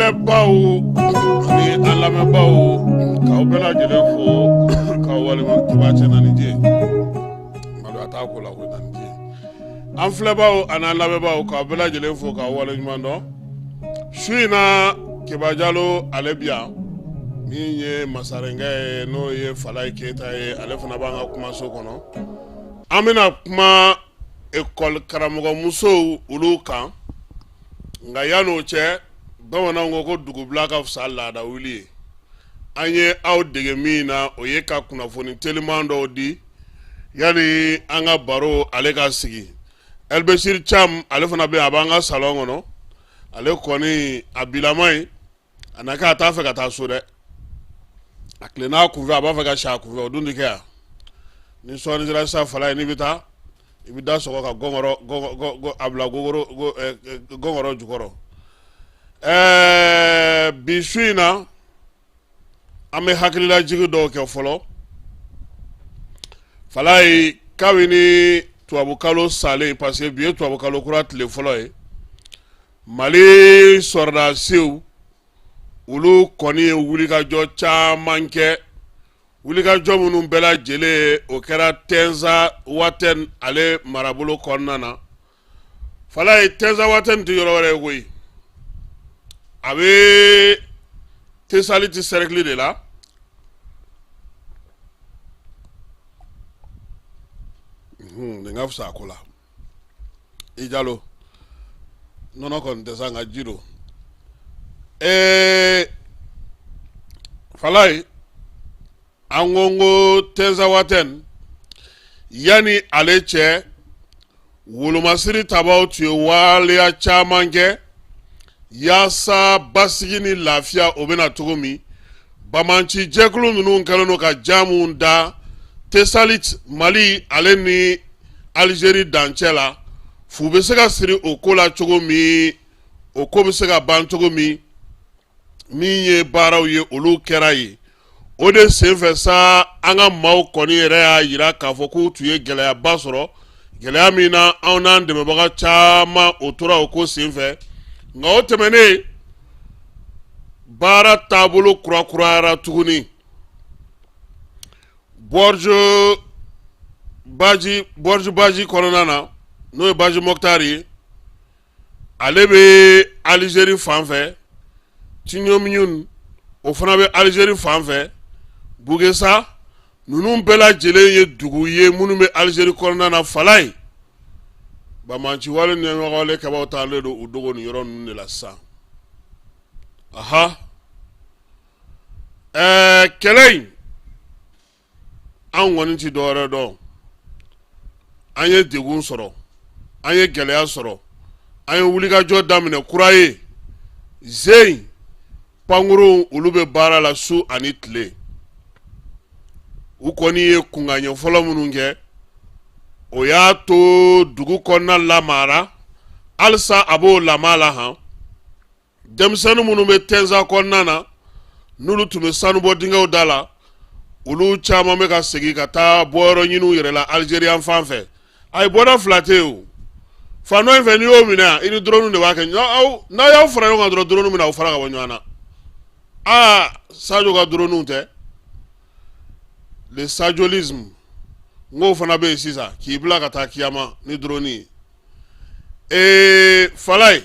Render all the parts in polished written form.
filɛbaw ani an lamɛnbaw, k'aw bɛɛ lajɛlen fo k'aw walima kiba cɛ na ni jɛ maloya t'a ko la ko na ni jɛ. An filɛbaw ani an lamɛnbaw, k'aw bɛɛ lajɛlen fo k'aw waleɲuman dɔn. Su in na, Keba Jalo ale bi yan, min ye masarenkɛ ye, n'o ye Falaye Keyita ye, ale fana b'an ka kumaso kɔnɔ. An bɛna kuma ekɔli karamɔgɔmusow olu kan. Nka yan'o cɛ, bamananw ko ko dugubila ka fisa laada wuli ye. An ye aw dege min na, o ye ka kunnafoni teliman dɔw di yanni an ka baro ale ka sigi. Elbesir Cam ale fana bɛ yen, a b'an ka salon kɔnɔ. Ale kɔni a bilama ye, a na k'a t'a fɛ ka taa so dɛ. A tilenna a kunfɛ, a b'a fɛ ka si a kunfɛ, o dun tɛ kɛ yan. Ni sɔɔni sera sisan, Falaye, n'i bɛ taa, i bɛ da sɔgɔ ka gɔngɔrɔ a bila gɔngɔrɔ jukɔrɔ. Bi su in na, an bɛ hakililajigin dɔw kɛ fɔlɔ. Falaye, kabini tubabukalo salen, parce que bi ye tubabukalo kura tile fɔlɔ ye, Mali sɔrɔdasiw olu kɔni ye wulikajɔ caman kɛ. Wulikajɔ minnu bɛɛ lajɛlen, o kɛra Tɛnza Watɛn ale marabolo kɔnɔna na. Falaye, Tɛnza Watɛn tɛ yɔrɔ wɛrɛ ye koyi, a bɛ Tesaliti cercle de la. Nin ka fisa a ko la. I Jalo, nɔnɔ kɔni tɛ sa, nka ji don. Falaye, an ko n ko Tɛnzawatɛn, yanni ale cɛ, wolomasiri tabaw tun ye waleya caman kɛ yaasa basigi ni lafiya o bɛna cogo min. Banbaanci jɛkulu ninnu kɛlen don ka jamu da Tesalit, Mali ale ni Alizeri dancɛ la. Fu bɛ se ka siri o ko la cogo min, o ko bɛ se ka ban cogo min. Min ye baaraw ye, olu kɛra yen. O de senfɛ sa, an ka maaw kɔni yɛrɛ y'a jira k'a fɔ k'u tun ye gɛlɛyaba sɔrɔ, gɛlɛya min na anw n'an dɛmɛbaga caman o tora o ko senfɛ. Nka o tɛmɛnen, baara taabolo kurakurayara tuguni. Bɔrjo baji, Bɔrjo baji kɔnɔna na, n'o ye Baji Mɔkutari ye, ale bɛ Alizeri fan fɛ. Tiɲɔmiɲun, o fana bɛ Alizeri fan fɛ. Bugesa, ninnu bɛɛ lajɛlen ye dugu ye minnu bɛ Alizeri kɔnɔna na. Falaye, banbaanci wale ni wale kɛbaaw taalen don u dogo nin yɔrɔ ninnu de la sisan. Aha, kɛlɛ in, an kɔni tɛ dɔwɛrɛ dɔn. An ye degun sɔrɔ, an ye gɛlɛya sɔrɔ, an ye wulikajɔ daminɛ kura ye. Zen pankurun, olu bɛ baara la su ani tile. U kɔni ye kunkanɲɛ fɔlɔ minnu kɛ, o y'a to dugu kɔnɔna lamaara. Halisa a b'o lamaa la han. Denmisɛnnin minnu bɛ Tɛnza kɔnɔna na, n'olu tun bɛ sanubɔ dingɛw da la, olu caman bɛ ka segin ka taa bɔyɔrɔ ɲini u yɛrɛ la Alizeri yan fan fɛ. Ayi, bɔda fila tɛ yen o. Fan dɔ in fɛ, n'i y'o minɛ, i ni drone de b'a kɛ. N'a y'aw fara ɲɔgɔn kan dɔrɔn, drone bɛna aw fara ka bɔ ɲɔgɔn na. Aa, Sajo ka drone tɛ, le sadiolisme, n k'o fana bɛ yen sisan, k'i bila ka taa kiyama ni drone ye. Ee Falaye,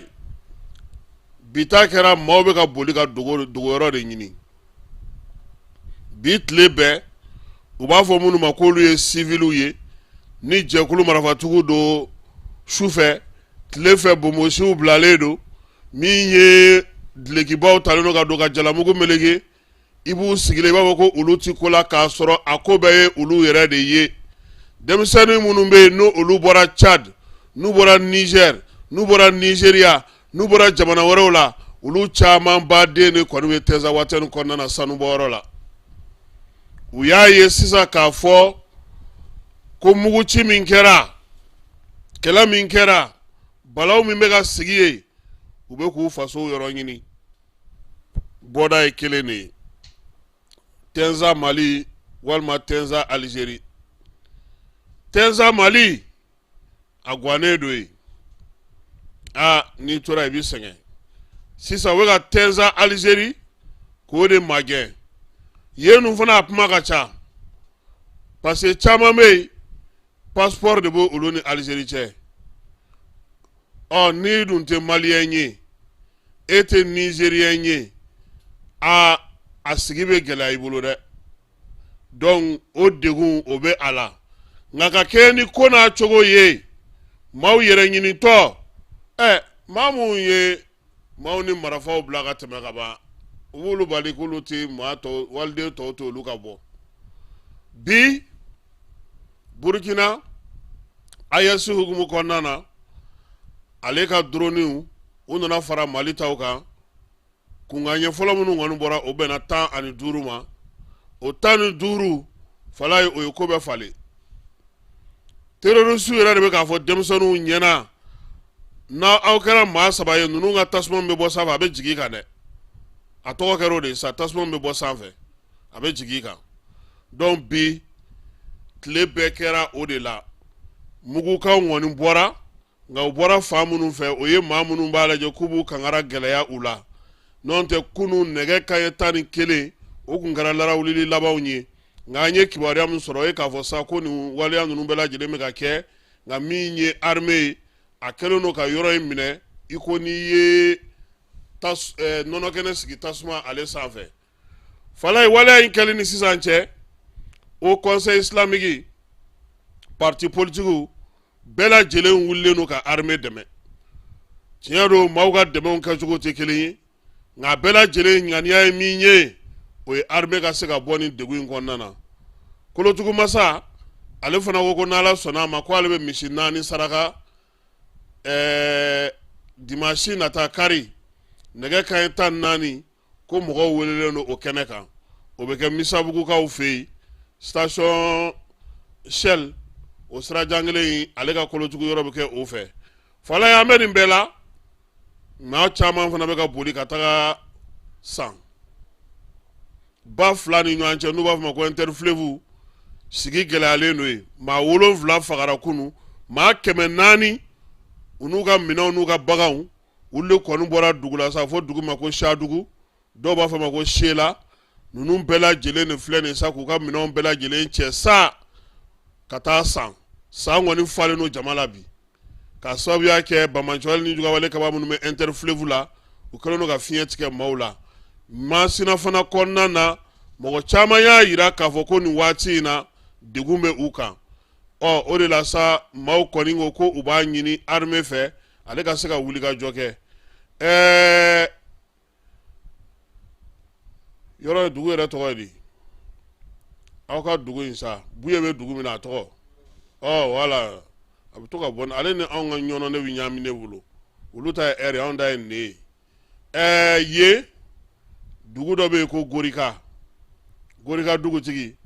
bi ta kɛra, maaw bɛ ka boli ka dogoyɔrɔ de ɲini bi tile bɛɛ. U b'a fɔ minnu ma k'olu ye siviliw ye, ni jɛkulu marifatigiw don su fɛ, tile fɛ bonbonsiw bilalen don. Min ye dulokibaw talen don ka don ka jalamugu meleke, i b'u sigilen, i b'a fɔ ko olu ti ko la, k'a sɔrɔ a ko bɛɛ ye olu yɛrɛ de ye. Denmisɛnnin minnu bɛ yen, n'o olu bɔra Tchad, n'u bɔra Niger, n'u bɔra Nigeria, n'u bɔra jamana wɛrɛw la, olu caman baden de kɔni bɛ Tɛnzawatɛni kɔnɔna na sanubɔyɔrɔ la. U y'a ye sisan k'a fɔ ko muguci min kɛra, kɛlɛ min kɛra, balawu min bɛ ka sigi yen, u bɛ k'u faso yɔrɔ ɲini. Bɔda ye kelen de ye, Tɛnza Mali walima Tɛnza Alizeri. Tɛnza Mali, a gannen don yen. Aa, n'i tora i bɛ sɛgɛn. Sisan u bɛ ka Tɛnza Alizeri k'o de magɛn. Yen ninnu fana a kuma ka ca parce que caman bɛ yen, passeport de b'o olu ni Alizeri cɛ. Ɔ n'i dun tɛ maliyɛn ye, e tɛ nizeriyɛn ye, aa a sigi bɛ gɛlɛya i bolo dɛ. Donc o degun o bɛ a la, nka ka kɛɲɛ ni ko n'a cogo ye, maaw yɛrɛ ɲinitɔ, ɛ maa minnu ye maaw ni marifaw bila ka tɛmɛ ka ban, u b'olu bali k'olu tɛ maa tɔw, waliden tɔw tɛ olu ka bɔ. Bi Burukina AES hukumu kɔnɔna na, ale ka droniw u nana fara Mali taw kan. Kunkan ɲɛ fɔlɔ minnu kɔni bɔra, o bɛnna 15 ma. O 15 fala ye, o ye ko bɛɛ falen. Terroriste yɛrɛ de bɛ k'a fɔ denmisɛnninw ɲɛna, n'aw kɛra maa saba ye, ninnu ka tasuma bɛ bɔ sanfɛ, a bɛ jigin i kan dɛ. A tɔgɔ kɛra o de ye sa, tasuma bɛ bɔ sanfɛ, a bɛ jigin i kan. Donc bi tile bɛɛ kɛra o de la. Mugukanw kɔni bɔra, nka u bɔra fan minnu fɛ, o ye maa minnu b'a lajɛ k'u b'u kankara gɛlɛya u la. N'o tɛ, kunun nɛgɛ kanɲɛ 11, o tun kɛra larawulili labanw ye. Nka an ye kibaruya min sɔrɔ, o ye k'a fɔ sa ko nin waleya ninnu bɛɛ lajɛlen bɛ ka kɛ, nka min ye armée ye, a kɛlen don ka yɔrɔ in minɛ i ko n'i ye nɔnɔkɛnɛ sigi tasuma ale sanfɛ. Falaye, waleya in kɛli ni sisan cɛ, Haut Conseil islamique, parti politigiw bɛɛ lajɛlen wulilen don ka armée dɛmɛ. Tiɲɛ don, maaw ka dɛmɛw kɛcogo tɛ kelen ye, nka bɛɛ lajɛlen ŋaniya ye min ye, o ye armée ka se ka bɔ nin degun in kɔnɔna na. Kolotugumasa ale fana ko ko n'Ala sɔnna a ma, ko ale bɛ misi 4 saraka dimanche nata kari nɛgɛ kanɲɛ 14, ko mɔgɔw welelen don o kɛnɛ kan. O bɛ kɛ Misabugukaw fɛ yen, station Shell o sirajan kelen in, ale ka kolotugu yɔrɔ bɛ kɛ o fɛ. Falaye, an bɛ nin bɛɛ la, maa caman fana bɛ ka boli ka taga san ba fila ni ɲɔgɔn cɛ, n'u b'a fɔ ma ko interfleuve. Sigi gɛlɛyalen don yen. Maa 7 fagara kunun, maa 400 u n'u ka minɛnw n'u ka baganw, olu de kɔni bɔra dugu la sa fo dugu ma ko Sadugu, dɔw b'a fɔ ma ko Sela. Ninnu bɛɛ lajɛlen de filɛ nin sa k'u ka minɛnw bɛɛ lajɛlen cɛ sa ka taa san. San kɔni falen don jama la bi, k'a sababuya kɛ banbaanciwale ni jugawale kaba minnu bɛ interfleuve la, u kɛlen don ka fiɲɛ tigɛ maaw la. Masina fana kɔnɔna na, mɔgɔ caman y'a jira k'a fɔ ko nin waati in na, degun bɛ u kan. Ɔ o de la sa, maaw kɔni ko ko u b'a ɲini armée fɛ, ale ka se ka wuli ka jɔ kɛ. Ɛɛ yɔrɔ dugu yɛrɛ tɔgɔ ye di? Aw ka dugu in sa, Buye bɛ dugu min na, a tɔgɔ? Ɔ wala a bɛ to ka bɔ ale ni anw ka ɲɔnɔ, ne bɛ ɲaami ne bolo. Olu ta ye ɛri, anw ta ye ne ye. Ɛɛ yen dugu dɔ bɛ yen ko Gorika. Gorika dugutigi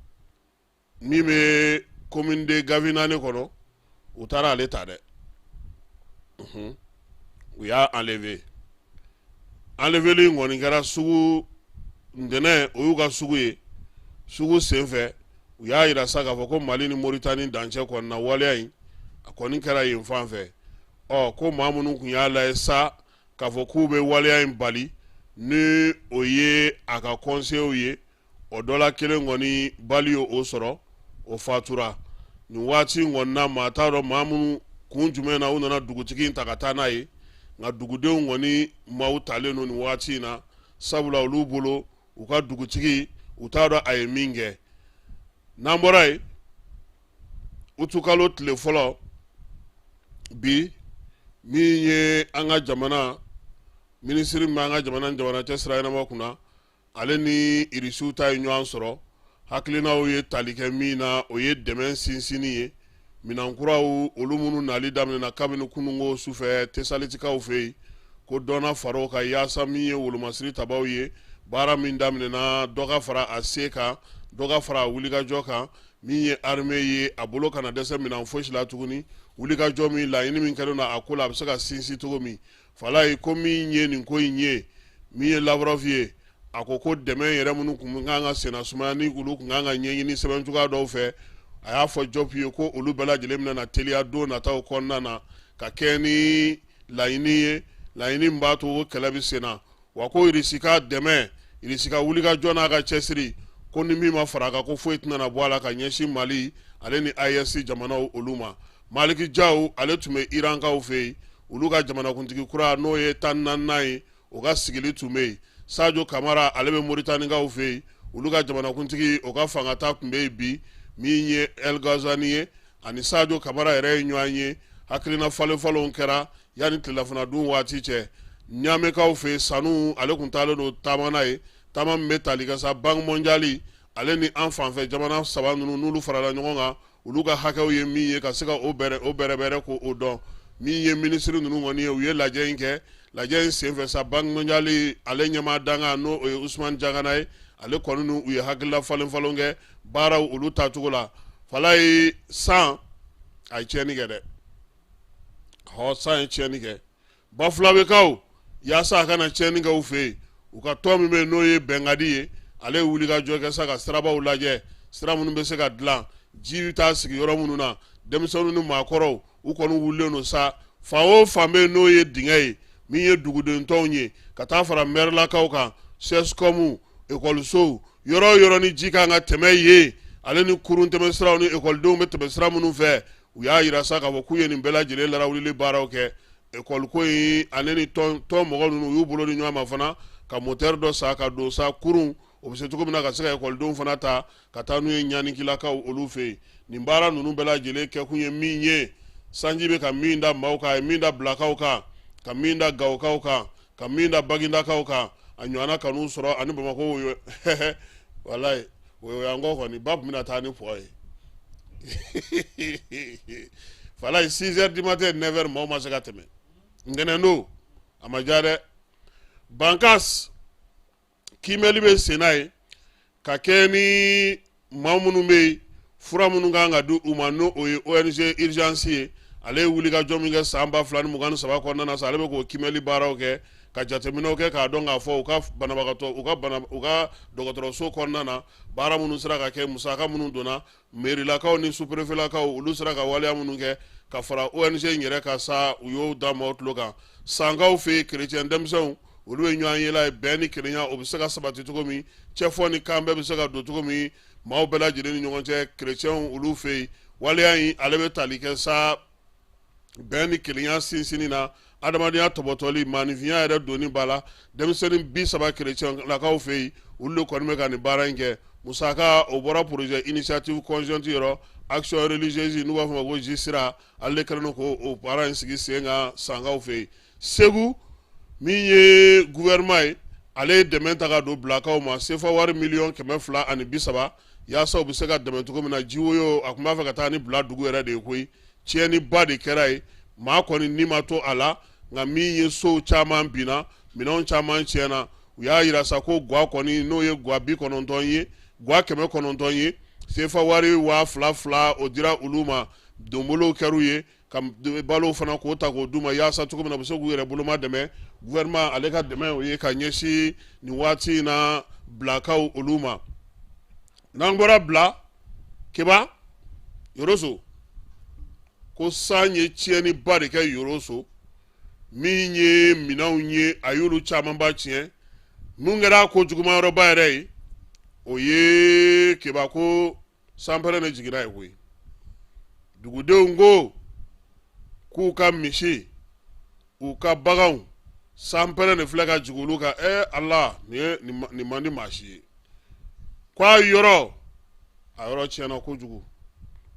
min bɛ commune de Gavinane kɔnɔ, u taara ale ta dɛ, u y'a enlever. Enleveli in kɔni kɛra sugu ntɛnɛn, o y'u ka sugu ye. Sugu senfɛ, u y'a jira sa k'a fɔ ko Mali ni Moritani dancɛ kɔnɔna waleya in, a kɔni kɛra yen fan fɛ. Ɔ ko maa minnu tun y'a lajɛ sa k'a fɔ k'u bɛ waleya in bali, ni o ye a ka conseillers ye, o dɔ la kelen kɔni bali ye o sɔrɔ, o fatura nin waati in kɔni na. Maa t'a dɔn maa minnu kun jumɛn na u nana dugutigi in ta ka taa n'a ye, nka dugudenw kɔni maaw talen don nin waati in na, sabula olu bolo, u ka dugutigi, u t'a dɔn a ye min kɛ. N'an bɔra yen, utukalo tile fɔlɔ bi, min ye an ka jamana minisiri min b'an ka jamana ni jamana cɛ sira ɲɛnama kunna, ale ni irisiw ta ye ɲɔgɔn sɔrɔ. Hakilinaw ye tali kɛ min na, o ye dɛmɛ sinsinni ye, minɛnkuraw olu minnu nali daminɛna kabini kununko sufɛ Tesalitikaw fɛ yen, ko dɔ na fara o kan yaasa min ye wolomasiri tabaw ye, baara min daminɛna, dɔ ka fara a se kan, dɔ ka fara a wulikajɔ kan. Min ye armée ye, a bolo kana dɛsɛ minɛn fosi la tuguni. Wulikajɔ min, laɲini min kɛlen don a ko la, a bɛ se ka sinsin cogo min. Falaye ko min ye nin ko in ye, min ye Lavrov ye, a ko ko dɛmɛ yɛrɛ minnu tun kan ka senna sumaya, ni olu tun kan ka ɲɛɲini sɛbɛn cogoya dɔw fɛ, a y'a fɔ Diop ye ko olu bɛɛ lajɛlen bɛna na teliya don nataw kɔnɔna na, ka kɛ ni laɲini ye Laɲini min b'a to ko kɛlɛ bɛ sen na, wa ko Irisi ka dɛmɛ, Irisi ka wulikajɔ n'a ka cɛsiri, ko ni min ma fara a kan, ko foyi tɛna bɔ a la ka ɲɛsin Mali ale ni AES jamanaw olu ma. Maliki Jaw, ale tun bɛ Irankaw fɛ yen, olu ka jamanakuntigi kura, n'o ye 14nan ye, o ka sigili tun bɛ yen. Sajo Kamara, ale bɛ Moritanikaw fɛ yen, olu ka jamanakuntigi, o ka fangata tun bɛ yen bi, min ye El Gazani ye. Ani Sajo Kamara yɛrɛ ye ɲɔgɔn ye, hakilina falen falenw kɛra yanni tilelafana dun waati cɛ. Ɲamekaw fɛ yen, Sanu, ale tun taalen don taama na ye, taama min bɛ tali kɛ sa Banque mondiale ale ni an fanfɛ jamana saba ninnu, n'olu farala ɲɔgɔn kan, olu ka hakɛw ye min ye, ka se ka o bɛrɛbɛrɛ k'o dɔn. Min ye minisiri ninnu kɔni ye, u ye lajɛ in kɛ. Lajɛ in senfɛ sa, Banque mondiale ale ɲɛmaa dankan, n'o ye Usumani Jagana ye, ale kɔni u ye hakilila falen falen kɛ baaraw olu taacogo la. Falaye, san a ye tiɲɛni kɛ dɛ. Hɔ, san ye tiɲɛni kɛ Bafulabekaw. Yaasa a kana tiɲɛni kɛ u fɛ yen, u ka tɔn min bɛ yen, n'o ye Bɛnkadi ye, ale ye wulikajɔ kɛ sa ka sirabaw lajɛ, sira minnu bɛ se ka dilan, ji bɛ taa sigi yɔrɔ minnu na. Denmisɛnninw ni maakɔrɔw, u kɔni wulilen don sa. Fan o fan bɛ yen, n'o ye dingɛ ye, min ye duguden tɔnw ye, ka taa fara mɛrilakaw kan, CSCOM, ekɔlisow, yɔrɔ o yɔrɔ ni ji kan ka tɛmɛ yen, ale ni kurun tɛmɛ siraw ni ekɔlidenw bɛ tɛmɛ sira minnu fɛ, u y'a jira sa k'a fɔ k'u ye nin bɛɛ lajɛlen larawulili baaraw kɛ. Ekɔliko in ale ni tɔn mɔgɔ ninnu, u y'u bolo di ɲɔgɔn ma fana ka motɛri dɔ san ka don sa kurun, o bɛ se cogo min na ka se ka ekɔlidenw fana ta ka taa n'u ye ɲanikilakaw olu fɛ yen. Nin baara ninnu bɛɛ lajɛlen kɛkun ye min ye, sanji bɛ ka min da maaw kan, a ye min da Bilakaw kan, ka min da Gawokaw kan, ka min da Bagindakaw kan, a ɲɔgɔnna kan'u sɔrɔ ani Bamakɔ. Walayi, Woyowayankɔ kɔni, ba tun bɛna taa ni pɔ ye. Falaye, 6 heures du matin, 9 heures, maaw ma se ka tɛmɛ. Ntɛnɛn don, a ma diya dɛ. Bankas kiimɛli bɛ senna ye ka kɛ ni maa minnu bɛ yen, fura minnu kan ka di u ma, n'o o ye ONG Urgence ye. Ale ye wulikajɔ min kɛ san 2023 kɔnɔna na sa, ale bɛ k'o kiimɛli baaraw kɛ, ka jateminɛw kɛ k'a dɔn k'a fɔ u ka banabagatɔ, u ka dɔgɔtɔrɔso kɔnɔna na, baara minnu sera ka kɛ, musaka minnu donna, merilakaw ni superefɛlakaw, olu sera ka waleya minnu kɛ ka fara ONG in yɛrɛ kan sa, u y'o da maaw tulo kan. Sankaw fɛ yen, kerecɛn denmisɛnw, olu ye ɲɔgɔn yela ye, bɛn ni kelenya, o bɛ se ka sabati cogo min, cɛfɔ ni kan bɛɛ bɛ se ka don cogo min maaw bɛɛ lajɛlen ni ɲɔgɔn cɛ, kerecɛnw olu fɛ yen. Waleya in, ale bɛ tali kɛ sa bɛn ni kelenya sinsinni na, adamadenya tɔbɔtɔli, maaninfinya yɛrɛ donni ba la. Denmisɛnnin 30 kerecɛnlakaw fɛ yen, olu de kɔni bɛ ka nin baara in kɛ. Musaka o bɔra projet Initiative conjointe yɔrɔ, Action religieuse, n'u b'a fɔ ma ko JISRA, ale de kɛlen don k'o baara in sigi sen kan Sankaw fɛ yen. Segu, min ye gouvernement ye, ale ye dɛmɛ ta ka don Bilakaw ma, sefa wari 230 miliyɔn, yaasa u bɛ se ka dɛmɛ cogo min na. Jiwoyo, a tun b'a fɛ ka taa ni Bila dugu yɛrɛ de ye koyi. Tiɲɛniba de kɛra yen, maa kɔni ni ma to a la, nka min ye sow caman binna, minɛnw caman tiɲɛna. U y'a jira sa ko gwa kɔni, n'o ye gwa 90 ye, gwa 900 ye, sefa wari 2000 2000, o dira olu ma. Donbolow kɛr'u ye, ka balo fana k'o ta k'o d'u ma, yaasa cogo min na u bɛ se k'u yɛrɛ boloma dɛmɛ. Gouvernement ale ka dɛmɛ o ye ka ɲɛsin nin waati in na Bilakaw olu ma. N'an bɔra Bila, Keba, Yoroso, ko san ye tiɲɛniba de kɛ Yoroso. Min ye minɛnw ye, a y'olu camanba tiɲɛ. Mun kɛra ko jugumayɔrɔba yɛrɛ ye, o ye Keba ko sanpɛrɛn de jiginna yen koyi. Dugudenw ko k'u ka misi, u ka baganw, sanpɛrɛn de filɛ ka jigin olu kan. Ɛ Ala, nin man di maa si ye. Ko a yɔrɔ tiɲɛna kojugu,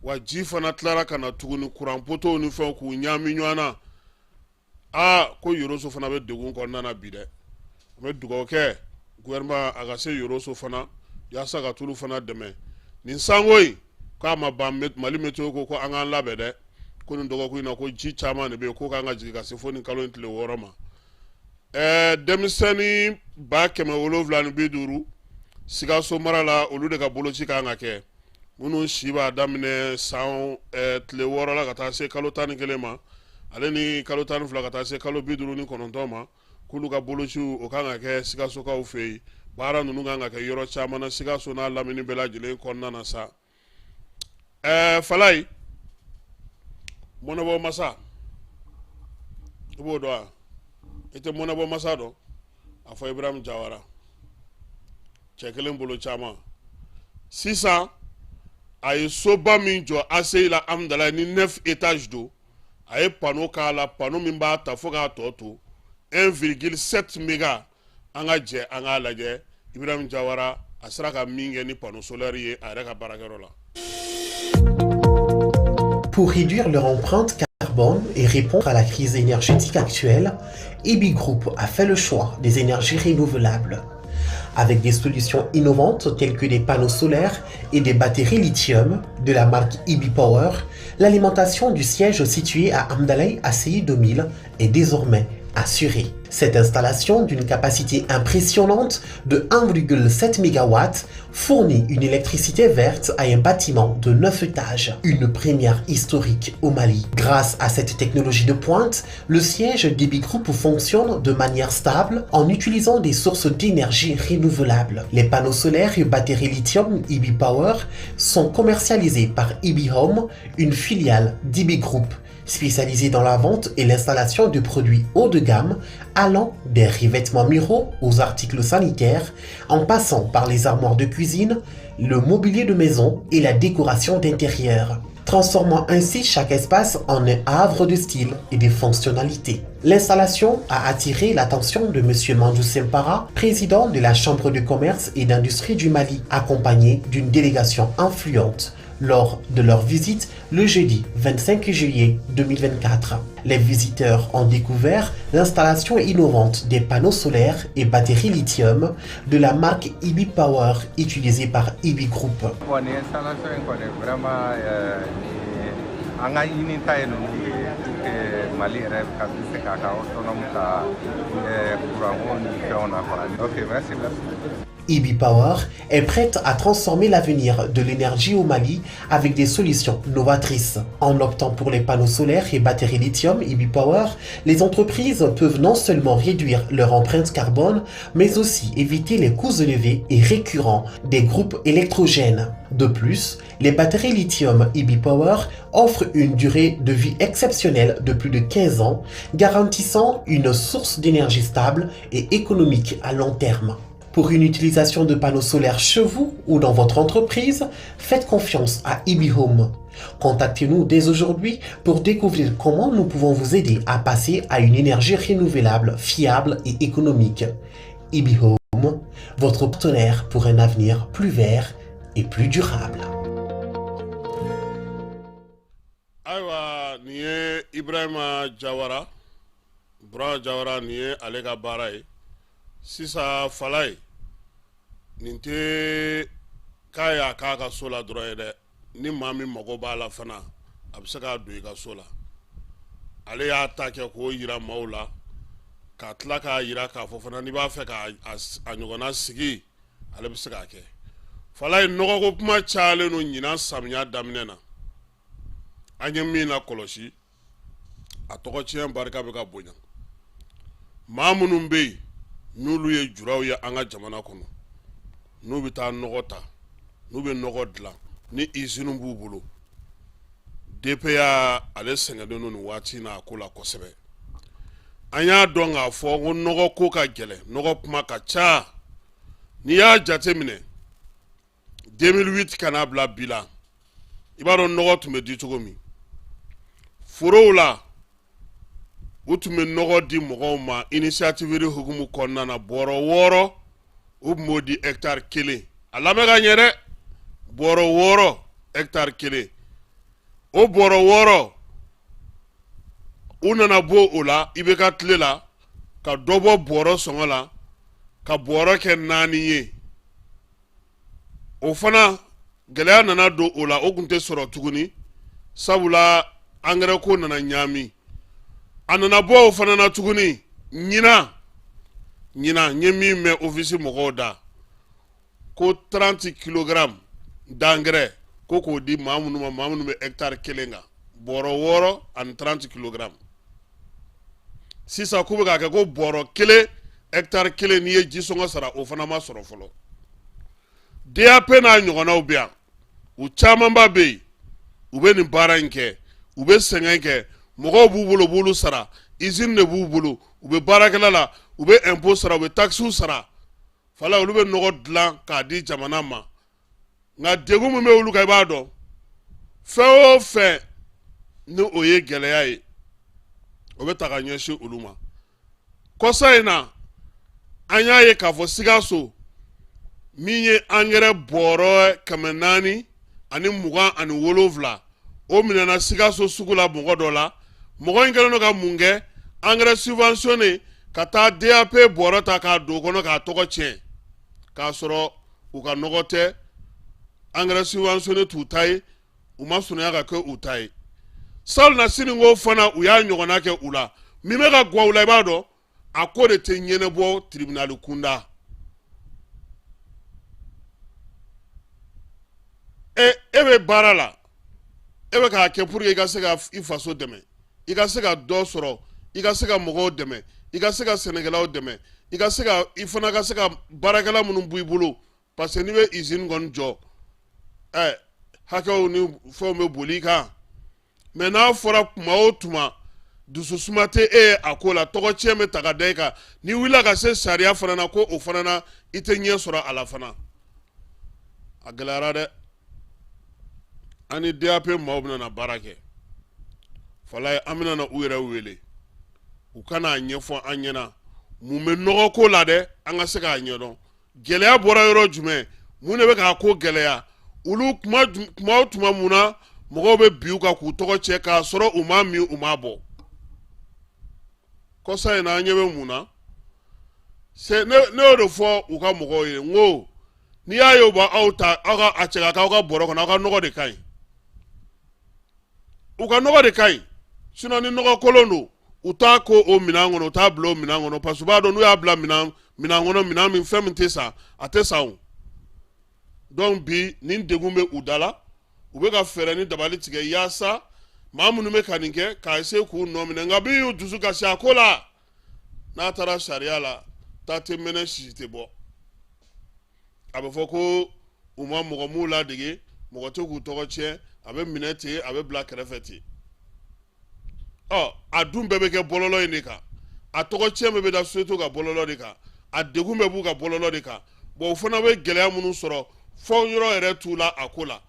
wa ji fana tilara ka na tuguni, kuran potow ni fɛnw k'u ɲaami ɲɔgɔn na. Aa, ko Yoroso fana bɛ degun kɔnɔna na bi dɛ. An bɛ dugawu kɛ gouvernement a ka se Yoroso fana, yaasa ka tulu fana dɛmɛ. Nin sanko in k'a ma ban, Mali météo ko an k'an labɛn dɛ, ko nin dɔgɔkun in na, ko ji caman de bɛ yen, ko k'an ka jigin ka se fo nin kalo in tile 6 ma. Denmisɛnnin 750,000 Sikaso mara la, olu de ka boloci kan ka kɛ, minnu si b'a daminɛ san tile 6 la ka taa se kalo 11 ma, ale ni kalo 12 ka taa se kalo 59 ma, k'olu ka bolociw, o kan ka kɛ Sikasokaw fɛ yen. Baara ninnu kan ka kɛ yɔrɔ caman na Sikaso n'a lamini bɛɛ lajɛlen kɔnɔna na sa. Falaye, mɔnɛbɔ masa, i b'o dɔn wa? I tɛ mɔnɛbɔ masa dɔn? A fɔ Ibrahim Jawara, cɛ kelen bolo caman. Sisan a ye soba min jɔ ACI la Amudalayi ni 9 étages don, a ye panneau k'a la, panneau min b'a ta fo k'a tɔ to 1,7 méga. An ka jɛ an k'a lajɛ Ibrahim Jawara a sera ka min kɛ ni panneau solaire ye a yɛrɛ ka baarakɛyɔrɔ la. Pour réduire leur empreinte carbone et répondre à la crise énergétique actuelle, EB Group a fait le choix des énergies renouvelables. Avec des solutions innovantes telles que des panneaux solaires et des batteries lithium de la marque EB Power, l'alimentation du siège situé à Hamdallaye ACI 2000 est désormais assurée. Cette installation d'une capacité impressionnante de 1,7 MW fournit une électricité verte à un bâtiment de 9 étages, une première historique au Mali. Grâce à cette technologie de pointe, le siège d'EB Group fonctionne de manière stable en utilisant des sources d'énergie renouvelables. Les panneaux solaires et batteries lithium EB Power sont commercialisés par EB Home, une filiale d'EB Group spécialisée dans la vente et l'installation de produits haut de gamme allant des revêtements muraux aux articles sanitaires, en passant par les armoires de cuisine, le mobilier de maison et la décoration d'intérieur, transformant ainsi chaque espace en un havre de style et de fonctionnalités. L'installation a attiré l'attention de M. Mandou Sempara, président de la Chambre de commerce et d'industrie du Mali, accompagné d'une délégation influente lors de leur visite le jeudi 25 juillet 2024. Les visiteurs ont découvert l'installation innovante des panneaux solaires et batteries lithium de la marque EB Power utilisée par EB Group. Bon, nin installation in kɔni, vraiment, ni an ka ɲinita ye ninnu de ye pour que Mali yɛrɛ ka bɛ se k'a ka autonome ka courant ko ni fɛnw na quoi. Ok, merci, merci. EB Power est prête à transformer l'avenir de l'énergie au Mali avec des solutions novatrices. En optant pour les panneaux solaires et batteries lithium EB Power, les entreprises peuvent non seulement réduire leur empreinte carbone, mais aussi éviter les coûts élevés et récurrents des groupes électrogènes. De plus, les batteries lithium EB Power offrent une durée de vie exceptionnelle de plus de 15 ans, garantissant une source d'énergie stable et économique à long terme. Pour une utilisation de panneaux solaires chez vous ou dans votre entreprise, faites confiance à EB Home. Contactez-nous dès aujourd'hui pour découvrir comment nous pouvons vous aider à passer à une énergie renouvelable, fiable et économique. EB Home, votre partenaire pour un avenir plus vert et plus durable. Ayiwa, nin ye Ibrahima Jawara, Bura Jawara, nin ye ale ka baara ye. Sisan fala ye nin tɛ k'a y'a k'a ka so la dɔrɔn ye dɛ. Ni maa min mago b'a la fana, a bɛ se k'a don i ka so la. Ale y'a ta kɛ k'o yira maaw la, ka tila k'a yira k'a fɔ fana n'i b'a fɛ k'a a ɲɔgɔnna sigi, ale bɛ se k'a kɛ. Fala ye, nɔgɔko kuma cayalen don ɲinan samiya daminɛ na. An ye min na kɔlɔsi, a tɔgɔ tiɲɛ barika bɛ ka bonya. Maa minnu bɛ yen n'olu ye juraw ye an ka jamana kɔnɔ, n'u bɛ taa nɔgɔ ta, n'u bɛ nɔgɔ dilan ni usine b'u bolo, DPA ale sɛgɛnnen don nin waati in na a ko la kosɛbɛ. An y'a dɔn k'a fɔ ko nɔgɔ ko ka gɛlɛn, nɔgɔ kuma ka ca. N'i y'a jate minɛ 2008 ka n'a bila bi la, i b'a dɔn nɔgɔ tun bɛ di cogo min forow la. U tun bɛ nɔgɔ di mɔgɔw ma initiative hukumu kɔnɔna na, bɔrɔ 6 u tun b'o di hectare kelen. A lamɛn ka ɲɛ dɛ, bɔrɔ 6 hectare kelen. O bɔrɔ 6, u nana bɔ o la IBK tile la ka dɔ bɔ bɔrɔ sɔngɔ la, ka bɔrɔ kɛ 4 ye. O fana gɛlɛya nana don o la, o tun tɛ sɔrɔ tuguni, sabula angɛrɛ ko nana ɲaami. A nana bɔ o fana na tuguni. Ɲinan ɲinan, n ye min mɛn office mɔgɔw da, ko 30 kilogramme d'engrais, ko k'o di maa minnu ma, maa minnu bɛ hectare kelen kan, bɔrɔ 6 ani 30 kilogramme. Sisan k'u bɛ k'a kɛ ko bɔrɔ kelen hectare kelen, n'i ye ji sɔngɔ sara. O fana ma sɔrɔ fɔlɔ. DAP n'a ɲɔgɔnnaw bɛ yan, u camanba bɛ yen, u bɛ nin baara in kɛ, u bɛ sɛgɛn kɛ. Mɔgɔw b'u bolo, u b'olu sara, usine de b'u bolo. U bɛ baarakɛla la, u bɛ impôt sara, u bɛ taxes sara. Fala, olu bɛ nɔgɔ dilan k'a di jamana ma, nka degun min bɛ olu kan, i b'a dɔn, fɛn o fɛn ni o ye gɛlɛya ye, o bɛ ta ka ɲɛsin olu ma. Kɔsa in na, an y'a ye k'a fɔ Sikaso, min ye angɛrɛ bɔrɔ 427, o minɛna Sikaso sugu la mɔgɔ dɔ la. Mɔgɔ in kɛlen don ka mun kɛ? Angɛrɛ subventionné ka taa DAP bɔrɔ ta k'a don o kɔnɔ k'a tɔgɔ tiɲɛ, k'a sɔrɔ u ka nɔgɔ tɛ. Angɛrɛ subventionné t'u ta ye, u ma surunya ka kɛ u ta ye. Salon siniko fana, u y'a ɲɔgɔnna kɛ u la. Min bɛ ka gwa u la, i b'a dɔn, a ko de tɛ ɲɛnabɔ tribunal kunda. E bɛ baara la, e bɛ k'a kɛ pour que i ka se ka i faso dɛmɛ, i ka se ka dɔ sɔrɔ, i ka se ka mɔgɔw dɛmɛ, i ka se ka sɛnɛkɛlaw dɛmɛ, i ka se ka i fana ka se ka baarakɛla minnu b'i bolo, parce que n'i bɛ usine kɔni jɔ, hakɛw ni fɛnw bɛ boli i kan. Mais n'a fɔra tuma o tuma dususuma tɛ e ye a ko la, tɔgɔ tiɲɛ bɛ ta ka da i kan, n'i wulila ka se sariya fana na, ko o fana na, i tɛ ɲɛ sɔrɔ a la fana. A gɛlɛyara dɛ. An ni DAP maaw bɛna na baara kɛ. Falaye, an bɛna na u yɛrɛ wele, u ka n'a ɲɛfɔ an ɲɛna mun bɛ nɔgɔ ko la dɛ, an ka se k'a ɲɛdɔn. Gɛlɛya bɔra yɔrɔ jumɛn? Mun de bɛ k'a ko gɛlɛya olu? Tuma o tuma, mun na mɔgɔw bɛ bin u kan k'u tɔgɔ tiɲɛ k'a sɔrɔ u m'a min, u m'a bɔ? Kɔsa in na, an ɲɛ bɛ mun na? Ne y'o de fɔ u ka mɔgɔw ye, n ko n'i y'a ye u b'aw ta, aw ka a cɛ ka k'aw ka bɔrɔ kɔnɔ, aw ka nɔgɔ de ka ɲi, u ka nɔgɔ de ka ɲi. Sinon ni nɔgɔ kolon don, u t'a ko o minɛn kɔnɔ, u t'a bila o minɛn kɔnɔ, parce que u b'a dɔn n'u y'a bila minɛn kɔnɔ, minɛn min, fɛn min tɛ san, a tɛ san o. Donc bi, nin degun bɛ u da la, u bɛ ka fɛɛrɛ ni dabali tigɛ yaasa maa minnu bɛ ka nin kɛ, k'a essayer k'u nɔ minɛ. Nka bi y'u dusu kasi a ko la, n'a taara sariya la, ta tɛ mɛnɛ, sisi tɛ bɔ. A bɛ fɔ ko u ma mɔgɔ m'u ladege, mɔgɔ tɛ k'u tɔgɔ tiɲɛ, a bɛ minɛ ten, a bɛ bila kɛrɛfɛ ten. Ɔ, a dun bɛɛ bɛ kɛ bɔlɔlɔ in de kan. A tɔgɔ tiɲɛ bɛɛ bɛ da société ka bɔlɔlɔ de kan, a degun bɛɛ b'u ka bɔlɔlɔ de kan. Bon, u fana bɛ gɛlɛya minnu sɔrɔ, fɔ yɔrɔ yɛrɛ t'u la a ko la.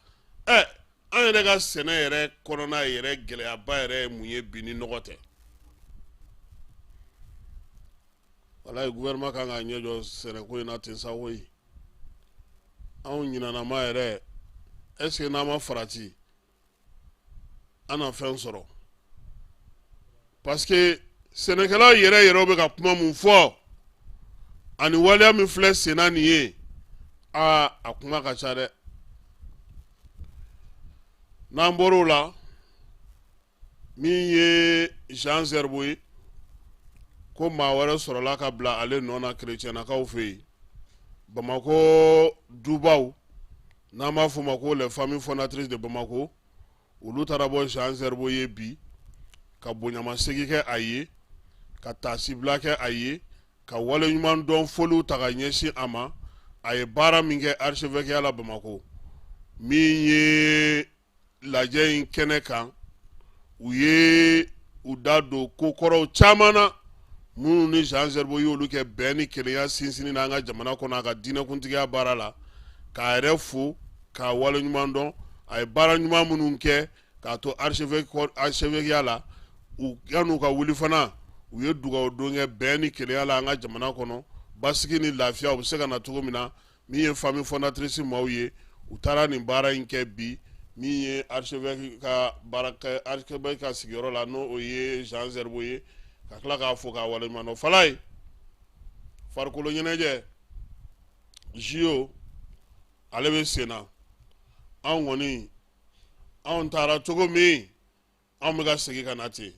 Ɛ, an yɛrɛ ka sɛnɛ yɛrɛ kɔnɔna yɛrɛ, gɛlɛyaba yɛrɛ ye mun ye bi ni nɔgɔ tɛ? Walayi, gouvernement kan k'a ɲɛ jɔ sɛnɛko in na ten sa koyi. Anw ɲinanama yɛrɛ, est ce que n'an ma farati, an na fɛn sɔrɔ? Parce que sɛnɛkɛlaw yɛrɛ yɛrɛ bɛ ka kuma mun fɔ ani waleya min filɛ senna nin ye, aa, a kuma ka ca dɛ. N'an bɔr'o la, min ye Jean Zerbo ye, ko maa wɛrɛ sɔrɔla ka bila ale nɔ na kerecɛnnakaw fɛ yen, Bamakɔ dubaw, n'an b'a fɔ o ma ko les familles fondatrices de Bamako, olu taara bɔ Jean Zerbo ye bi ka bonyamasegin kɛ a ye, ka taasibila kɛ a ye, ka waleɲuman dɔn foliw ta ka ɲɛsin a ma, a ye baara min kɛ archevêque la Bamakɔ. Min ye lajɛ in kɛnɛ kan, u ye u da don ko kɔrɔw caman na minnu ni Jean Zerbo y'olu kɛ bɛn ni kelenya sinsinni na an ka jamana kɔnɔ, a ka diinɛkuntigiya baara la, k'a yɛrɛ fo, k'a waleɲuman dɔn, a ye baara ɲuman minnu kɛ k'a to archevêque la. U yan'u ka wuli fana, u ye dugawu don kɛ bɛn ni kelenya la an ka jamana kɔnɔ, basigi ni lafiya u bɛ se ka na cogo min na. Min ye famille fondatrice maaw ye, u taara nin baara in kɛ bi, min ye archevêque ka baara archevêque ka sigiyɔrɔ la, n'o o ye Jean Zerbo ye, ka tila k'a fo k'a waleɲuman dɔn. Falaye, farikolo ɲɛnajɛ JO, ale bɛ sen na. Anw kɔni, anw taara cogo min, anw bɛ ka segin ka na ten.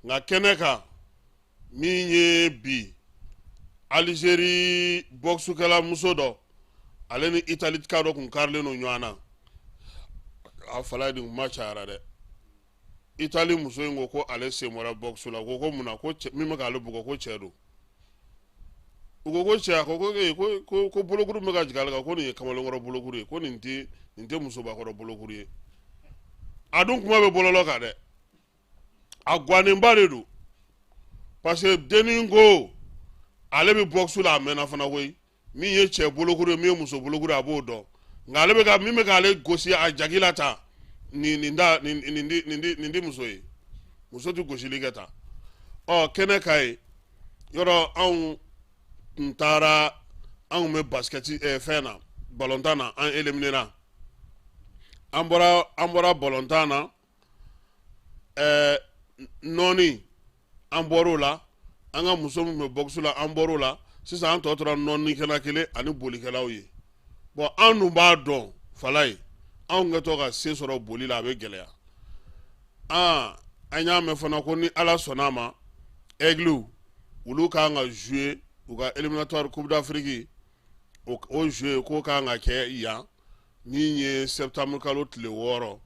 Nka kɛnɛ kan, min ye bi, Alizeri bɔksukɛla muso dɔ, ale ni Italika dɔ kun karilen don ɲɔgɔn na. A Falaye, nin kuma cayara dɛ. Itali muso in ko ko ale sen bɔra bɔksu la. Ko mun na? Ko min bɛ k'ale bugɔ, ko cɛ don. U ko ko cɛ, a ko ko ko bolokuru bɛ ka jigin ale kan, ko nin ye kamalenkɔrɔ bolokuru ye, ko nin tɛ musobakɔrɔ bolokuru ye. A dun kuma bɛ bɔlɔlɔ kan dɛ, a guwannenba de don. Parce que dennin ko ale bɛ boxe la, a mɛnna fana koyi. Min ye cɛ bolokuru ye, min ye muso bolokuru ye, a b'o dɔn. Nka ale bɛ ka min bɛ k'ale gosi a jagi la tan, nin nin da nin nin di nin di nin di muso ye, muso tɛ gosili kɛ tan. Ɔ, kɛnɛ ka ye yɔrɔ, anw tun taara, anw bɛ basikɛti fɛn na, balontan na, an éliminera. An bɔra balontan na, nɔɔni, an bɔr'o la. An ka muso min bɛ boxe la, an bɔr'o la. Sisan an tɔ tora nɔɔnikɛla kelen ani bolikɛlaw ye. Bon, an dun b'a dɔn falaye, anw kɛtɔ ka se sɔrɔ boli la, a bɛ gɛlɛya. Aa, an y'a mɛn fana ko ni Ala sɔnna a ma, Aigles, olu kan ka jouer u ka éliminatoire Coupe d'Afrique. O jouer k'o kan ka kɛ yan min ye septembre kalo tile 6,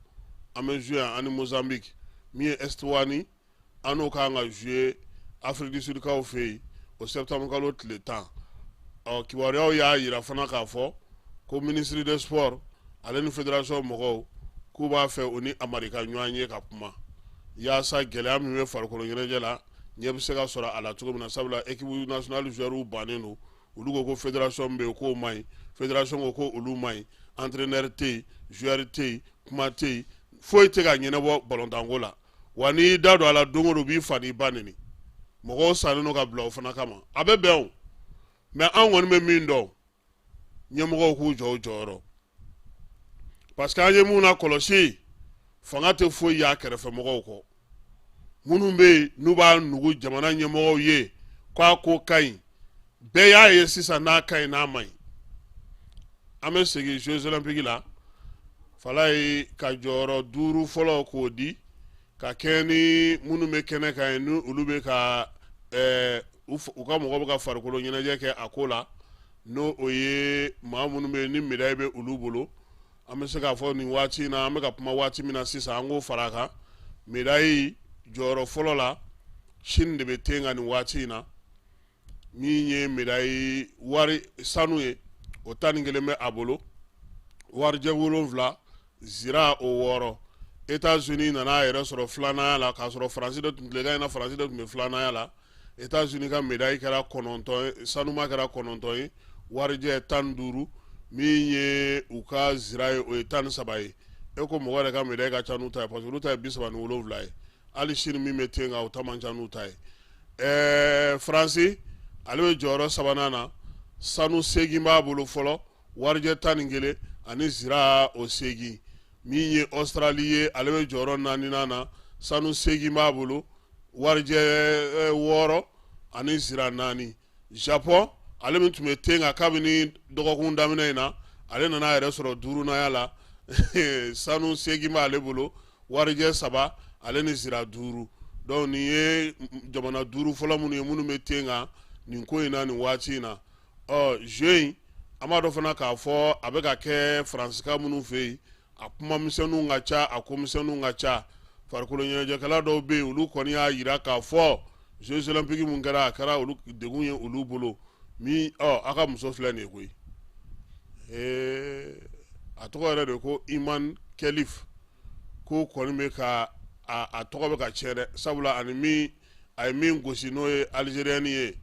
an bɛ jouer yan ani Mozambique. Min ye Eswatini, an n'o kan ka jouer Afrique du Sud kaw fɛ yen o septembre kalo tile 10. Ɔ, kibaruyaw y'a yira fana k'a fɔ ko ministre des Sports, ale ni fédération mɔgɔw, k'u b'a fɛ u ni Amari ka ɲɔgɔn ye ka kuma yaasa gɛlɛya min bɛ farikolo ɲɛnajɛ la, ɲɛ bɛ se ka sɔrɔ a la cogo min na. Sabula équipe nationale joueurs bannen don. Olu ko ko fédération bɛ yen k'o man ɲi, fédération ko ko olu man ɲi, entraîneur tɛ yen, joueur tɛ yen, kuma tɛ yen, foyi tɛ ka ɲɛnabɔ balontanko la. Wa n'i y'i da don a la, don o don u b'i fa n'i ba neni. Mɔgɔw sannen don ka bila o fana kama, a bɛ bɛn o. Mais an kɔni bɛ min dɔn, ɲɛmɔgɔw k'u jɔ u jɔyɔrɔ, parce que an ye mun na kɔlɔsi, fanga tɛ foyi y'a kɛrɛfɛ mɔgɔw kɔ. Minnu bɛ yen n'u b'a nugu jamana ɲɛmɔgɔw ye k'a ko ka ɲi, bɛɛ y'a ye sisan n'a ka ɲi, n'a man ɲi. An bɛ segin Jeux olympiques la falaye, ka jɔyɔrɔ duuru fɔlɔ k'o di ka kɛ ni minnu bɛ kɛnɛ kan ye, ni olu bɛ ka u ka mɔgɔ bɛ ka farikolo ɲɛnajɛ kɛ a ko la, n'o o ye maa minnu bɛ yen ni médaille bɛ olu bolo. An bɛ se k'a fɔ nin waati in na, an bɛ ka kuma waati min na sisan, an k'o fara a kan. Médaille jɔyɔrɔ fɔlɔ la, Chine de bɛ ten kan nin waati in na. Min ye médaille wari sanu ye, o 11 bɛ a bolo, warijɛ wolonwula, zira o wɔɔrɔ. États-Unis nana a yɛrɛ sɔrɔ filananya la, k'a sɔrɔ Faransi de tun tilegan in na, Faransi de tun bɛ filananya la. États-Unis ka médaille kɛra 9 ye, sanuma kɛra 9 ye, warijɛ 15. Min ye u ka zira ye, o ye 13 ye. E ko mɔgɔ yɛrɛ ka médaille ka ca n'u ta ye, parce que olu ta ye 37 ye. Hali sini min bɛ ten kan, o ta man ca n'u ta ye. Faransi, ale bɛ jɔyɔrɔ sabanan na, sanu 8 b'a bolo fɔlɔ, warijɛ 11 ani zira o 8. Min ye Australie ye, ale bɛ jɔyɔrɔ naaninan na, sanu 8 b'a bolo, warijɛ 6 ani zira 4. Japon, ale min tun bɛ ten kan kabini dɔgɔkun daminɛ in na, ale nana a yɛrɛ sɔrɔ duurunanya la, sanu 8 b'ale bolo, warijɛ 3, ale ni zira 5. Donc nin ye jamana duuru fɔlɔ minnu ye, minnu bɛ ten kan nin ko in na nin waati in na. Ɔ, jeu in, an b'a dɔn fana k'a fɔ a bɛ ka kɛ Faransika minnu fɛ yen, a kuma misɛnninw ka ca, a ko misɛnninw ka ca. Farikolo ɲɛnajɛkɛla dɔw bɛ yen, olu kɔni y'a jira k'a fɔ Jeux olympiques mun kɛra, a kɛra olu degun ye olu bolo min. Ɔ, aw ka muso filɛ nin ye koyi. Ee, a tɔgɔ yɛrɛ de ko Iman Kelif. Ko kɔni bɛ ka a tɔgɔ bɛ ka tiɲɛ dɛ, sabula ani min a ye min gosi, n'o ye Algérien ye,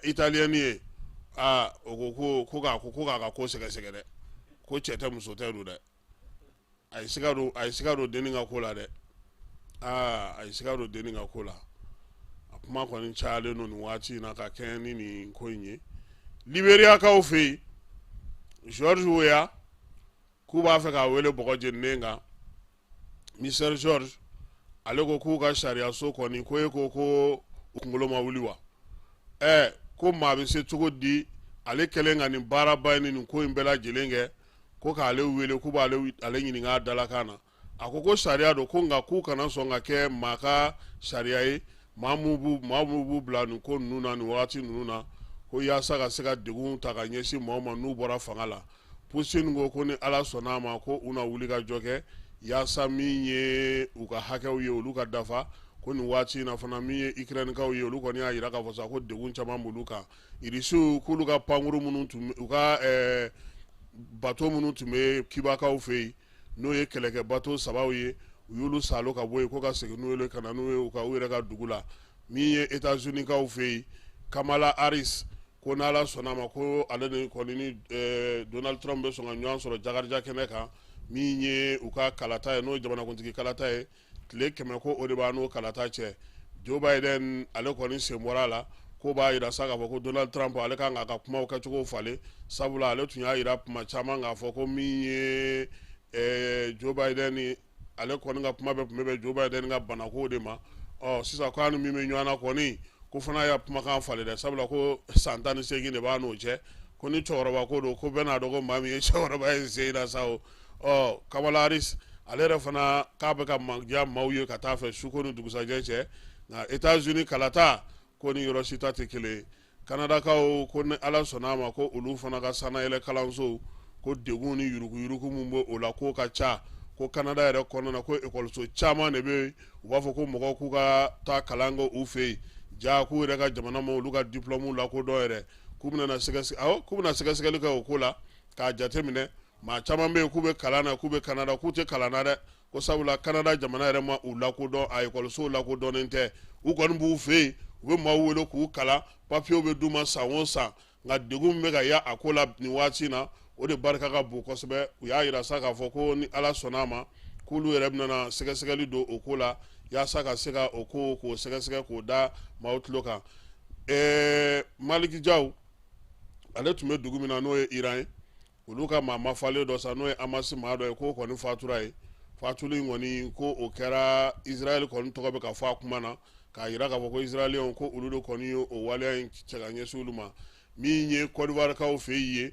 Italien ye. Aa, o ko ko k'a ko ko k'a ka ko sɛgɛsɛgɛ dɛ, ko cɛ tɛ, muso tɛ don dɛ. A ye siga don dennin ka ko la dɛ. Aa, a ye siga don dennin ka ko la. A kuma kɔni cayalen don nin waati in na ka kɛɲɛ ni nin ko in ye. Liberiyakaw fɛ yen, George Weah, k'u b'a fɛ k'a wele bɔgɔ jeninen kan. Mister George, ale ko k'u ka sariyaso kɔni ko e ko ko u kunkolo ma wuli wa? Ɛ, ko maa bɛ se cogo di, ale kɛlen ka nin baaraba in ni nin ko in bɛɛ lajɛlen kɛ, ko k'ale wele k'u b'ale ale ɲininka a dalakan na? A ko ko sariya don ko, nka k'u kana sɔn ka kɛ maa ka sariya ye, maa mun b'u bila nin ko ninnu na nin wagati ninnu na, ko yaasa ka se ka degun ta ka ɲɛsin maaw ma n'u bɔra fanga la. Putin ko ko ni Ala sɔnna a ma, ko u na wuli ka jɔ kɛ yaasa min ye u ka hakɛw ye, olu ka dafa. Ko nin waati in na fana, min ye Ukrainekaw ye, olu kɔni y'a jira k'a fɔ sa ko degun caman b'olu kan. Irisiw k'olu ka pankuru minnu tun, u ka bato minnu tun bɛ Kibakaw fɛ yen, n'o ye kɛlɛkɛ bato sabaw ye, u y'olu salo ka bɔ yen, ko ka segin n'u ye ka na n'u ye u ka u yɛrɛ ka dugu la. Min ye États-Unis-kaw fɛ yen, Kamala Harris ko n'Ala sɔnna a ma, ko ale ni kɔni ni Donald Trump bɛ sɔn ka ɲɔgɔn sɔrɔ jakarija kɛnɛ kan. Min ye u ka kalata ye, n'o ye jamanakuntigi kalata ye, tile 100 ko o de b'a n'o kalata cɛ. Joe Biden ale kɔni sen bɔra a la, ko b'a jira sa k'a fɔ ko Donald Trump ale kan k'a ka kumaw kɛcogo falen, sabula ale tun y'a jira tuma caman k'a fɔ ko min ye Joe Biden ni ale kɔni ka kuma bɛɛ tun bɛ bɛn Joe Biden ka banako de ma. Ɔ sisan k'a ni min bɛ ɲɔgɔn na kɔni, ko fana y'a kumakan falen dɛ, sabula ko san 18 de b'a n'o cɛ, ko ni cɛkɔrɔba ko don, ko bɛɛ n'a dɔn ko maa min ye cɛkɔrɔba ye sen in na sa o. Ɔ Kamala Harris ale yɛrɛ fana k'a bɛ ka mandiya maaw ye ka taa fɛ suko ni dugusajɛ cɛ, nka États-Unis kalata ko ni yɔrɔ si ta tɛ kelen ye. Kanadakaw ko ni Ala sɔnna a ma, ko olu fana ka sannayɛlɛ kalansow ko degun ni yuruguyurugu min bɛ o la k'o ka ca, ko Kanada yɛrɛ kɔnɔna na ko ekɔliso caman de bɛ yen, u b'a fɔ ko mɔgɔw k'u ka taa kalan kɛ u fɛ yen, ja k'u yɛrɛ ka jamana ma olu ka diplôme lakodɔn yɛrɛ, k'u bɛna k'u bɛna sɛgɛsɛgɛli kɛ o ko la k'a jateminɛ. Maa caman bɛ yen k'u bɛ kalan na, k'u bɛ Kanada, k'u tɛ kalan na dɛ, ko sabula Kanada jamana yɛrɛ ma u lakodɔn, a ekɔlisow lakodɔnnen tɛ. U kɔni b'u fɛ yen, u bɛ maaw wele k'u kalan, papiyew bɛ d'u ma san o san, nka degun min bɛ ka ya a ko la nin waati in na, o de barika ka bon kosɛbɛ. U y'a jira sa k'a fɔ ko ni Ala sɔnna a ma, k'olu yɛrɛ bɛna sɛgɛsɛgɛli don o ko la yaasa ka se ka o ko k'o sɛgɛsɛgɛ k'o da maaw tulo kan. Maliki Jaw ale tun bɛ dugu min na, n'o ye Iran ye, olu ka maa mafalen dɔ sa, n'o ye Hamas maa dɔ ye, k'o kɔni fatura yen. Fatuli in kɔni ko o kɛra Israël kɔni tɔgɔ bɛ ka fɔ a kuma na, k'a jira k'a fɔ ko Israéliens ko olu de kɔni ye o waleya in cɛ ka ɲɛsin olu ma. Min ye Côte d'Ivoirekaw fɛ yen,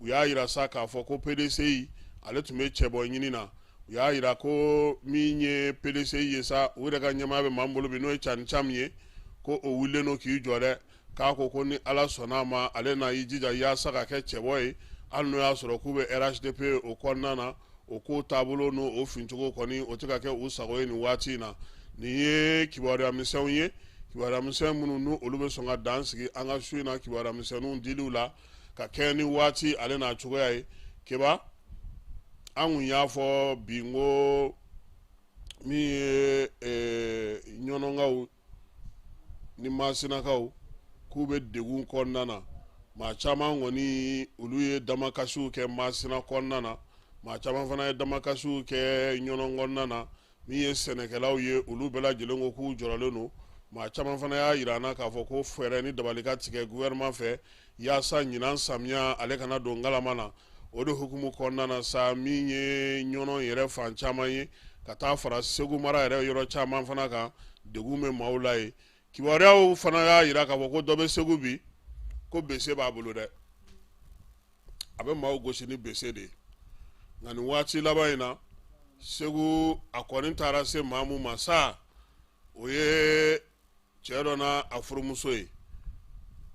u y'a jira sa k'a fɔ ko PDCI ale tun bɛ cɛbɔ ɲini na. U y'a jira ko min ye PDCI ye sa, u yɛrɛ ka ɲɛmaa bɛ maa min bolo bi, n'o ye Cani Cam ye, ko o wulilen don k'i jɔ dɛ, k'a ko ko ni Ala sɔnna a ma, ale na i jija yaasa ka kɛ cɛbɔ ye, hali n'o y'a sɔrɔ k'u bɛ RHDP o kɔnɔna na, o ko taabolo n'o o fincogo kɔni o tɛ ka kɛ u sago ye nin waati in na. Nin ye kibaruya misɛnw ye, kibaruya misɛn minnu n'u olu bɛ sɔn ka dan sigi an ka su in na kibaruya misɛnninw diliw la ka kɛɲɛ ni waati ale n'a cogoya ye. Keba, an kun y'a fɔ bi n ko min ye ɲɔnɔnkaw ni masinakaw k'u bɛ degun kɔnɔna na, maa caman kɔni olu ye damakasiw kɛ Masina kɔnɔna na, maa caman fana ye damakasiw kɛ Ɲɔnɔ kɔnɔna na. Min ye sɛnɛkɛlaw ye, olu bɛɛ lajɛlen ko k'u jɔrɔlen don. Maa caman fana y'a jira an na k'a fɔ ko fɛɛrɛ ni dabali ka tigɛ gouvernement fɛ yaasa ɲinan samiya ale kana don ngalama na. O de hukumu kɔnɔna na sa, min ye Ɲɔnɔ yɛrɛ fan caman ye ka taa fara Segu mara yɛrɛ yɔrɔ caman fana kan, degun bɛ maaw la yen. Kibaruyaw fana y'a jira k'a fɔ ko dɔ bɛ Segu bi, ko bese b'a bolo dɛ, a bɛ maaw gosi ni bese de ye. Nka nin waati laban in na, Segu a kɔni taara se maa mun ma sa, o ye cɛ dɔ n'a a furumuso ye.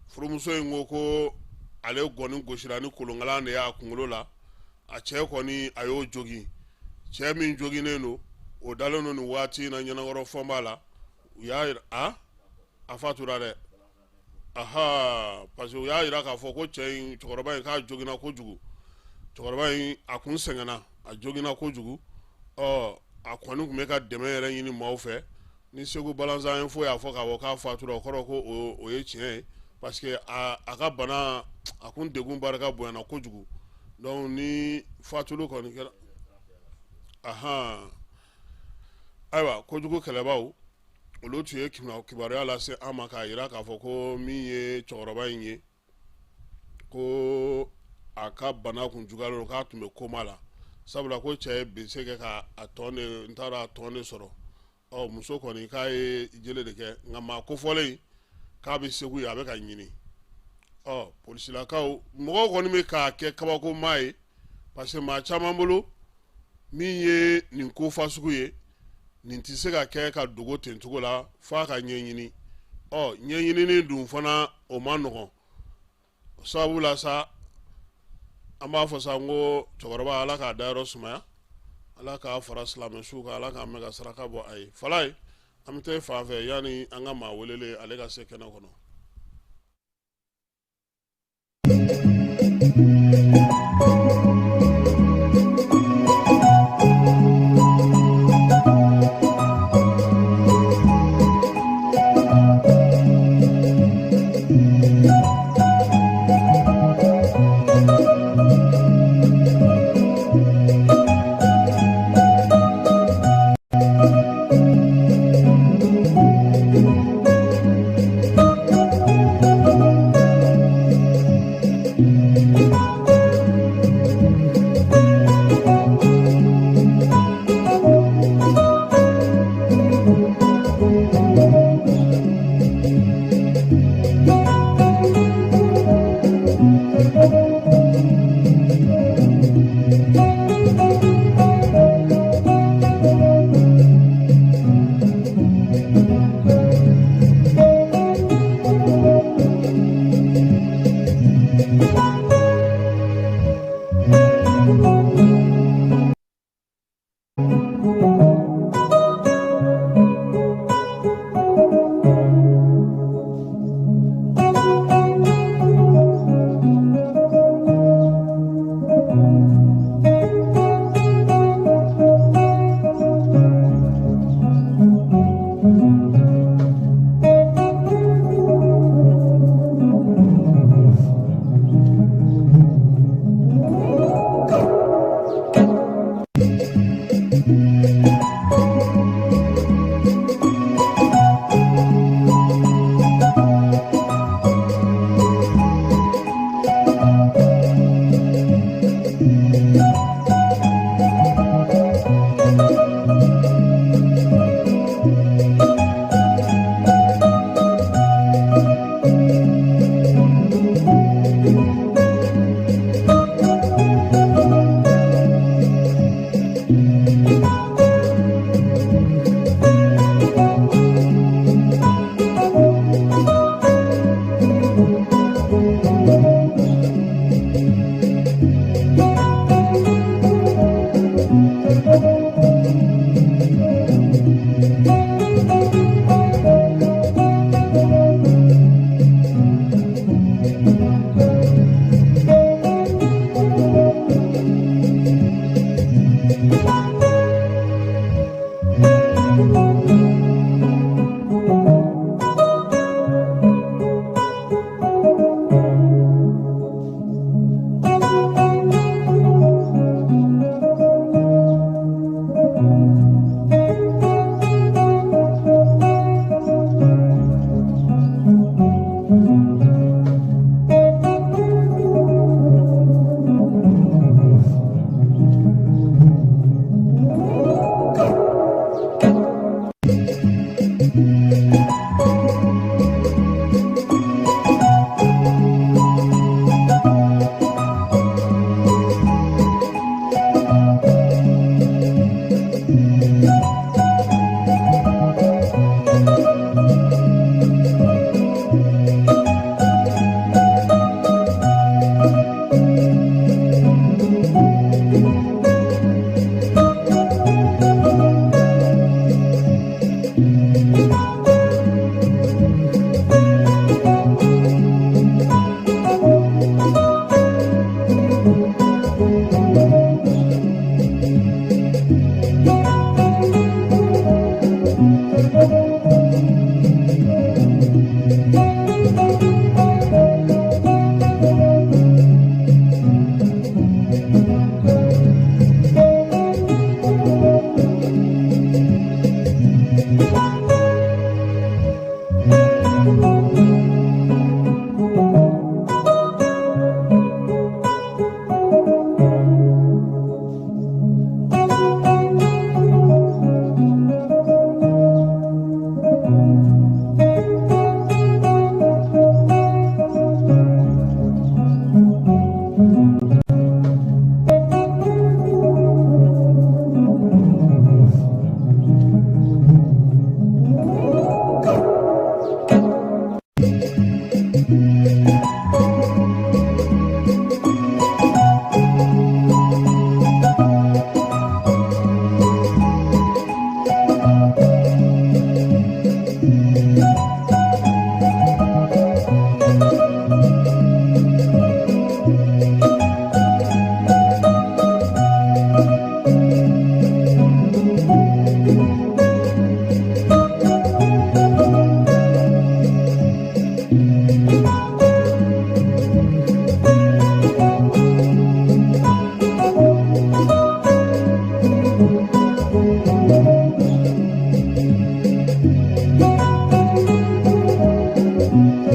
Furumuso in ko ko ale kɔni gosira ni kolonkalan de y'a kunkolo la, a cɛ kɔni a y'o jogin. Cɛ min joginnen don, o dalen don nin waati in na Ɲɛnakɔrɔ fɔnba la. U y'a jira a fatura dɛ, aha, parce que u y'a jira k'a fɔ ko cɛ in, cɛkɔrɔba in k'a joginna kojugu. Cɛkɔrɔba in a kun sɛgɛnna, a joginna kojugu. Ɔ a kɔni tun bɛ ka dɛmɛ yɛrɛ ɲini maaw fɛ. Ni Segu Balance Info y'a fɔ k'a fɔ k'a fatura, o kɔrɔ ko o ye tiɲɛ ye, parce que a ka bana a kun degun barika bonyana kojugu. Donc ni fatuli kɔni kɛra, ahan, ayiwa, kojugu kɛlɛbaw olu tun ye kibaruya lase an ma k'a jira k'a fɔ ko min ye cɛkɔrɔba in ye, ko a ka bana kun juguyalen don, k'a tun bɛ coma la, sabula ko cɛ ye bese kɛ ka a tɔn de, n t'a dɔn a tɔn de sɔrɔ. Ɔ muso kɔni k'a ye jele de kɛ, nka maa kofɔlen k'a bɛ Segu yen, a bɛ ka ɲini. Ɔ polisilakaw mɔgɔw kɔni bɛ k'a kɛ kabako maa ye, parce que maa caman bolo min ye nin ko fasugu ye, nin tɛ se ka kɛ ka dogo ten cogo la, f'a ka ɲɛɲini. Ɔ ɲɛɲinini dun fana o man nɔgɔn, sababu la sa an b'a fɔ sa n ko cɛkɔrɔba Ala k'a dayɔrɔ sumaya, Ala k'a fara silamɛ su kan, Ala k'a mɛn ka saraka bɔ a ye. Falaye, an bɛ taa e fan fɛ yanni an ka maa welelen ale ka se kɛnɛ kɔnɔ.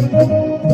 Thank you.